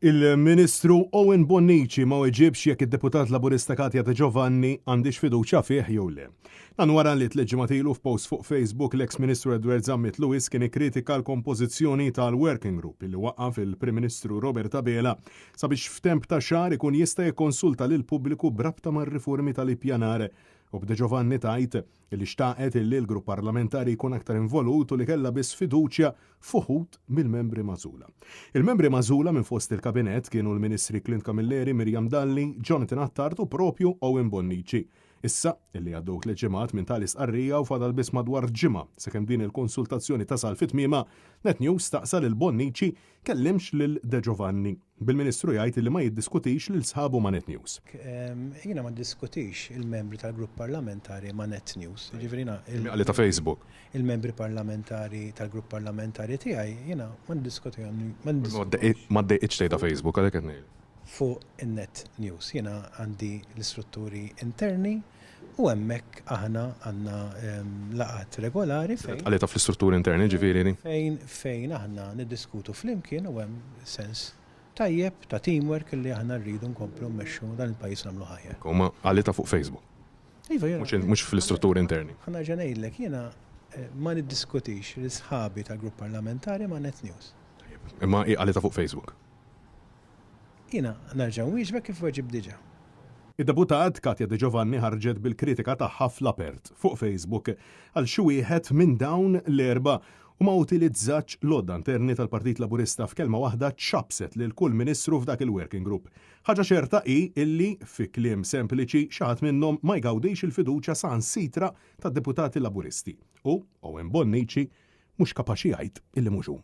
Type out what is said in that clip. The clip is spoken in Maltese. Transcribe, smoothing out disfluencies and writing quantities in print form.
Il-Ministru Owen Bonnici ma weġibx jekk id-Deputat Laburista Katya De Giovanni għandhiex fiduċja fih jew le. Dan wara li tliet ġimgħat ilu f'post fuq Facebook l-eks Ministru Edward Zammit Lewis kien ikkritika l-kompożizzjoni tal-working group li waqqaf il-Prim Ministru Robert Abela sabiex f'temp ta' xahar ikun jista' jikkonsulta lill-pubbliku b'rabta mar-riformi tal-ippjanar u b'De Giovanni tgħid li xtaqet illi l-grupp parlamentari jkun aktar involut u li kellha biss fiduċja f'uħud mill-membri magħżula. Il-membri magħżula minn fost il-Kabinett kienu l-Ministri Clint Camilleri, Miriam Dalli, Jonathan Attard u propju Owen Bonnici. Issa, illi għaddew tliet ġimgħat minn tali stqarrija u fadal biss madwar ġimgħa sakemm din il-konsultazzjoni tasal fi tmiemha, Net News staqsa lil Bonnici kellimx lil De Giovanni, bil-Ministru jgħid li ma jiddiskutix lil sħabu ma' Net News. Jiena ma niddiskutix il-membri tal-grupp parlamentari ma' Net News. Jiġifieri jiena. Qalitha Facebook. Il-membri parlamentari tal-grupp parlamentari tiegħi jiena ma niddiskutihom. Ma ddejqitx tgħidha Facebook għalhekk qed ngħid. Fuq in-Net News. Jiena għandi l-istrutturi interni u hemmhekk aħna għandna laqgħat regolari fejn. Qalitha fl-istrutturi interni ġifieri? Fejn fejn aħna niddiskutu flimkien u hemm sens tajjeb ta' teamwork li aħna rridu nkomplu mmexxu dan il-pajjiż u nagħmluh aħjar. Imma qalitha fuq Facebook. Iva, jiena. Mhux fl-istrutturi interni. Ħa nerġa' ngħidlek, jiena ma niddiskutix lil sħabi tal-grupp parlamentari ma' Net News. Tajjeb, imma hi qalitha fuq Facebook. Jiena nerġa' nwieġbek kif weġibt diġà. Id-Deputat Katya De Giovanni ħarġet bil-kritika tagħha fl-apert fuq Facebook għal xi wieħed minn dawn l-erbgħa u ma utilizzatx l-għodda interni tal-Partit Laburista f'kelma waħda ċappset lil kull Ministru f'dak il-working group. Ħaġa ċerta hi illi, fi kliem sempliċi, xi ħadd minnhom ma jgawdix il-fiduċja saħansitra tad-Deputati Laburisti u Owen Bonnici mhux kapaċi jgħid illi mhux hu.